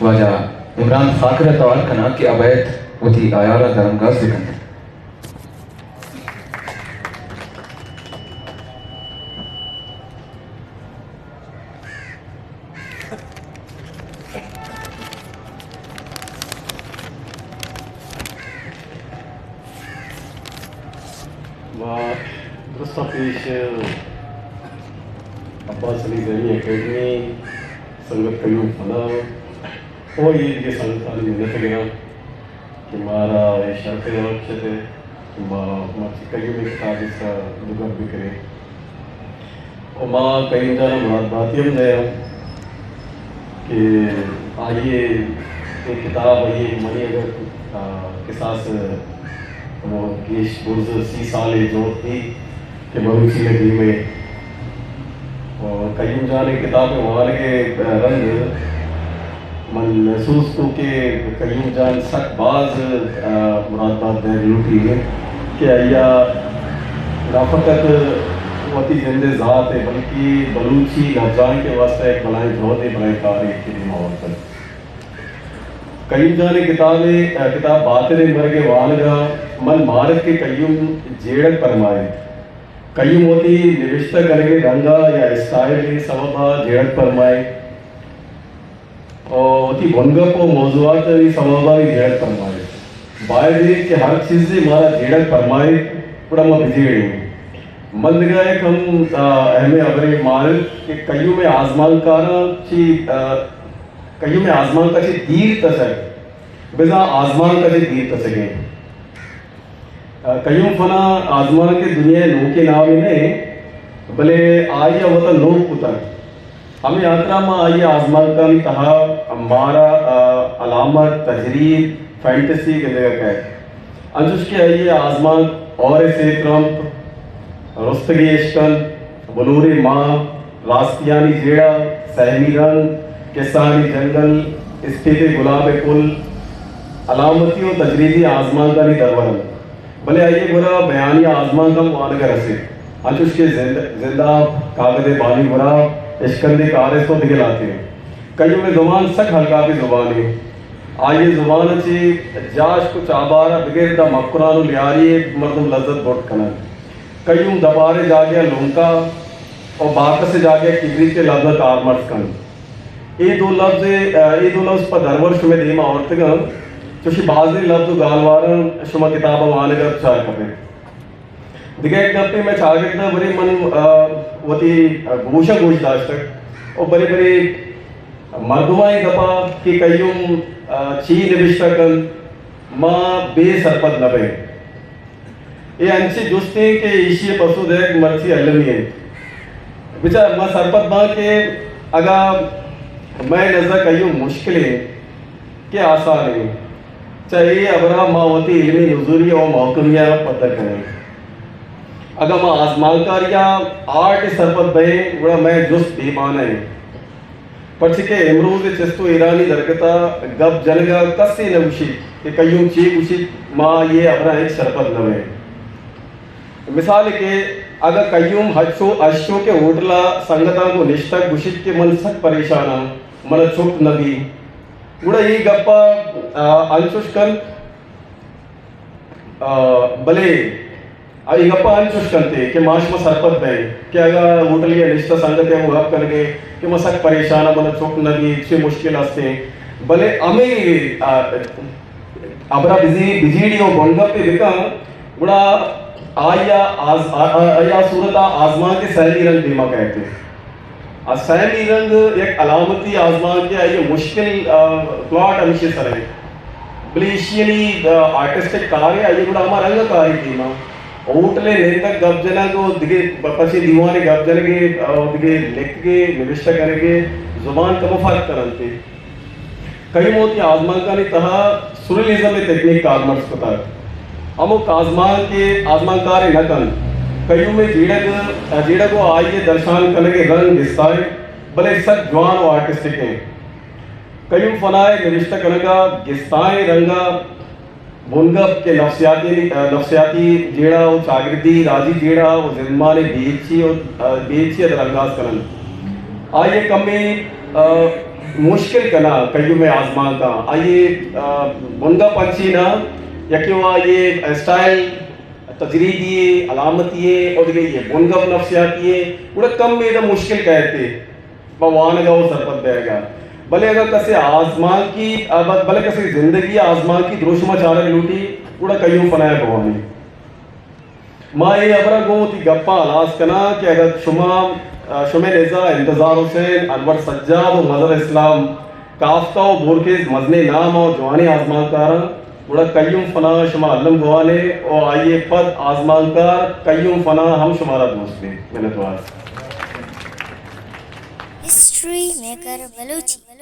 واجہ عمران خاکر ء توار کناں کہ ابید وتی ہیالاں درانگاز بہ کنت۔ ما درستاں پیش عباس علی زینی اکیڈمی، سنگت قیوم فنا ء اے دگہ سنگتانی منت ء گراں کہ مارا اے شرف ء بخشت ء کہ ما مرچی قیوم ء کتاب ء سرا دو گپ بہ کنیں۔ و ما قیوم جان ء مراد باتی ہم دیاں کہ آئی ء اے کتاب، آئی ء منی اگر، آ، کساس ہمو گیش برز سی سال ء جہد بیت کہ مروچی ء دیم ء۔ و قیوم جان ء کتاب ء وانگ ء رند من محسوس کو کہ قیوم جان سک باز، آ، مراد بات دئیگ لوٹی انت کہ آئی ء نہ فقط وتی جند ء ذات ء بلکہ بلوچی لبزانک ء واستہ یک بلاہیں جہدے، بلاہیں کارے کہ دیما آورتگ۔ قیوم جان ء کتاب ء، آ، کتاب باتر ء مرگ ء وانگ ء من مارت کہ قیوم جیڑگ پرمائیت۔ قیوم وتی نبشتہ کنگ ء رنگ ء یا اسٹائل ء سبب ء جیڑگ پرمائیت۔ و وتی بنگپ و موضوعات ء سوب ء جیڑگ پرمائیت۔ باید انت کہ ہر چیزے مارا جیڑگ پرمائیت، گڑا ما بجیڑیں۔ من دگہ یک ہم، آ، اہمیں ہبرے مانت کہ قیوم ء آزمانکاراں چی، آ، قیوم ء آزمانک ء چی دیر تچگ، بزاں آزمانک ء چی دیر تچگیں۔ قیوم فنا آزمانک ء دنیا ء نوکیں نامے نہ انت، بلے آئی ء وت ء نوک کتگ۔ ہمے ہاترا ما آئی ء آزمانکانی تہا مارا، آ، علامت، تجرید، فینٹیسی گندگ ء کئیت۔ انچوش کہ آئی ء آزمانک ہور ء سے ترمپ، رستگیں اشکن، بلوریں ماہ، راستیانی جیڑہ، سہمی رنگ، کسہانی جنگل، اسپیتیں گلاب ء پل، علامتی و تجریدی آزمانکانی درور انت۔ بلے آئی ء گورا بیانی آزمانک ہم وانگ ء رسیت، انچوش کہ زند، زنداب، کاگد ء بانی گورا، اشکندیں کارست و دگہ لہتیں۔ قیوم ء زبان سک ہلکاپیں زبانے۔ آئی ء زبان ء چہ جاشک و چابہار ء بگر داں مکران و لیاری ء مردم لذت برت کننت۔ قیوم دپارے جاگہ ء لنکا و باکس ء جاگہ ء کبریت ء لبزاں کارمرز کنت۔ اے دو لبز ء، اے دو لبز پہ درور شمئے دیما آورتگ انت۔ چوشیں بازیں لبز و گالواراں شما کتاب ء وانگ ء بچار کپیت۔ دگہ یک گپے مئے چاگرد ء برے من، آ، وتی، آ، گوش ء گوش داشتگ و برے برے مردمانی دپا کہ قیوم، آ، چی نبشتہ کنت، ما بے سرپد نہ بئیں۔ اے انچیں جستے انت کہ ایشی ء پسو دئیگ مرچی المی انت۔ بچار ما سرپد باں کہ اگاں مئے نزا قیوم مشکل انت کہ آسان انت، چہ اے ہبرا ما وتی علمی نزوری و محکمی ء پدر کنیں۔ اگاں ما آزمانکاری ء آرٹ ء سرپد بئیں، گڑا مئے جست بے مانا انت۔ پرچے کہ امروز ء چست و ایرانی درگت ء گپ جنگ ء کسے نہ گوشیت کہ قیوم چے گوشیت، ما آئی ء ہبراں ہچ سرپد نہ بئیں۔ مثال کہ اگاں قیوم ہچو، ہشو کہ ہوٹل ء سنگتاں گوں نشتگ گوشیت کہ من سک پریشان آں، من ء چک نہ بی، گڑا اے گپ ء، آ، انچوش کنت، آ، بلے اے گپ ء انچوش کنت کہ ما شما سرپد بئیں کہ اگاں ہوٹلے ء نشتہ سنگتے ء گوں گپ کنگے کہ ما سک پریشان آں، من ء چک نہ بیت، چے مشکل است انت، بلے ہمے، آ، ہبرا بزی، بجیڑی و بنگپے بکن، گڑا آئی ء آز-، آ-، آ-، آئی ء صورت ء آزمانک ء سیمی رنگ دیما کئیت۔ ء سیمی رنگ یک علامتی آزمانکے، آئی ء مشکل، آ، پلاٹ ہمیشی سر انت، بلے ایشی یعنی، آ، آرٹسٹک کارے، آئی ء گڑا ہما رنگ ء کاری دیما ہوٹل ء نندگ گپ جنگ و دگہ پ-، پچیں دیوان ء گپ جنگ ء، آ، دگہ لکھگ ء نبشتہ کنگ ء زبان کمو فرق کننت۔ قیوم ء وتی آزمانکانی تہا سورریلزم ء تکنیک کارمرز کتگ۔ ہمک آزمانک ء آزمانکارے نہ کنت۔ قیوم ء جیڑگ، جیڑگ و آئی ء درشان کنگ ء رنگ گسائیں، بلے سک جوان و آرٹسٹک انت۔ قیوم فنا ء نبشتہ کنگ ء گسائیں رنگ ء بنگپ کہ نفسیاتی، نفسیاتی جیڑہ و چاگردی راجی جیڑہ و زندمان ء بے ہچی و، بے ہچی ء درانگاز کننت۔ آئی ء کمے، آ، مشکل کناں قیوم آزمانکاں۔ آئی ءِ، آ، بنگپ انچیں نا، یکے وا آئی ءِ اسٹائل تجریدی ءِ، علامتی ءِ، اور دگہ آئی ءِ بنگپ نفسیاتی ءِ، گڑا کم ادا مشکل کئیت پہ وانگ ءَ و سرپد بیگ ءَ۔ بلے اگاں کسے آزمانکی، آ، ب-، بلے کسے زندگی آزمانکی دروشم ءَ چارگ لوٹی، گڑا قیوم فنا ءَ بوانی۔ ما اے ہبر ءَ گوں وتی گپاں ہلاس کناں کہ اگاں شما، آ، شمئے نزا امتزار حسین، انور سجاد و مظہر اسلام کافتہ و بورکیز مزنیں نام و جوانیں آزمانکاراں، گڑا قیوم فنا شما الم بوانے و آئی ءِ پد آزمانکار قیوم فنا ہم شمارا دوست بیت۔ منتوار۔ ہسٹری میکر بلوچی۔